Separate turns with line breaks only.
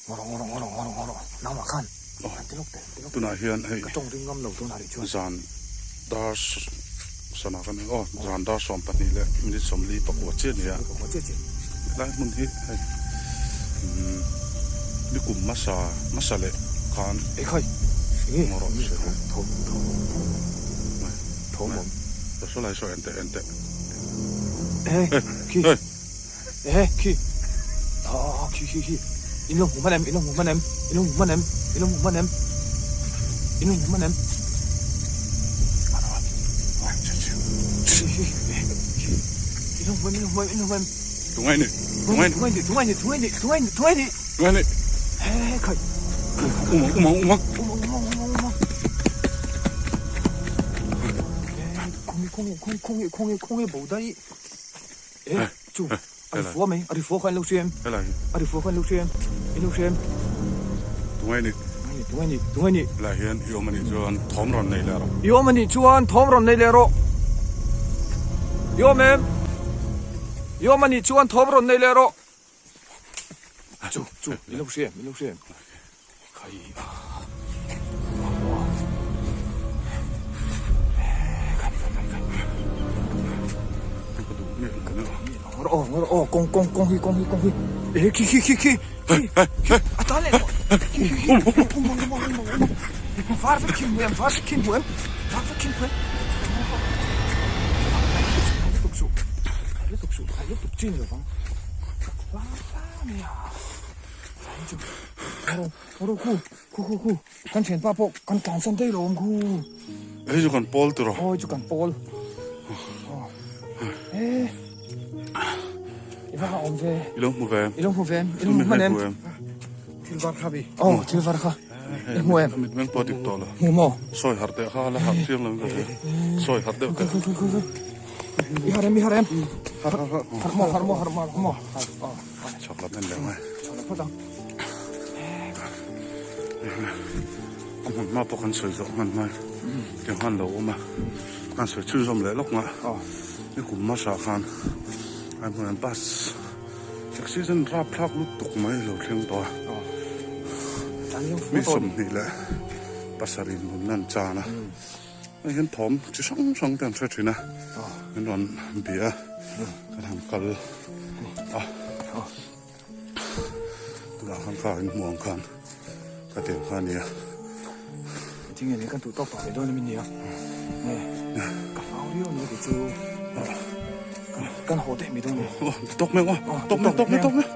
Ngawrawh ngawrawh ngawrawh ngawrawh ngawrawh nangmah khan han ti lawk teh han ti lawk teh.
Tunah hian hei
Ka tawng ring ngam lo tunah rih chuan.
Zan dar sana kan aw zan dar 12 leh minute 44 chiah a ni a.
Pakua chiah chiah.
Helai hmun hi hei umm nikum hmasa hmasa leh khan
Ekhai enge
ngawrawh
thawm thawm thawm thawm awm.
Saw lai saw en teh en teh.
Ehe khi. Ehe khi ah khi khi khi in lo hmu hman em in lo hmu hman em in lo hmu hman em in lo hmu hman em in lo hmu hman em khi khi khi in lo hmu em in lo hmu em in lo hmu em
Tungai ni tungai ni
tungai ni tungai ni tungai ni tungai ni tungai ni
tungai ni
he khai
umang umang umang
umang umang umang umang khawng khawng khawng khawng khawng khawng bo dai E chu a ri fua mai a ri fua kha an lo hria em a ri fua kha an lo hria em in lo hria em
Tungai ni
tungai ni tungai ni
Helai hian i awm anih chuan thawm rawn nei leh rawh
I awm anih chuan thawm rawn nei leh rawh I awm em I awm anih chuan thawm rawn nei leh rawh Chu chu in lo hria em in lo hria em Khai a Khai khai khai khai Ngawr ngawr aw kawng kawng kawng hi kawng hi kawng hi e khi khi khi khi khi a tan leh khi khi khi um um um um um var vek khi hmu em var vek khi hmu em var vek khi hmu em lutuk suh lutuk suh lutuk chin lovang la la nia Ro khu khu khu khu kan thianpa pawh kan tlansan daih lo awm khu.
Hei chu kan pawl tiraw.
Aw hei chu kan pawl. E i va ha awm ve.
I lo hmu ve.
I lo hmu ve i lo hmu hman em.
Thil var kha bi.
Aw thil var kha. I hmu em.
Mit meng pawh dik tawh lo.
Hmu maw.
Sawi harh deuh kha la harh chiang lo in ka hria. Sawi harh deuh teh.
I harh em i harh em.
Harh harh harh.
Harh maw harh maw harh maw harh maw.
Chhak lam en leh mai.
Chhak lam phawt ang.
A hmun hma pawh kan sawi zawh hman hmai tiang khan lo awm a, kan sawi chhunzawm leh lawk ngah. Ni kum hmasa khan a hmun an bus accident rapthlak lutuk mai lo thleng tawh a. Mi 27 nunna an chan a. Hei hian thawm chi hrang hrang te an hre thin a, min rawn bia a, kan han kal a, tunah khan kha in hmuh ang khan ka tiang kha a ni a.
Tinge ni kan duh tawk tawh ve dawn em nia, nge ka hlau riau a ni kei chu, kan haw daih mai dawn a ni.
Tawk mai ang aw, tawk mai tawk mai tawk mai.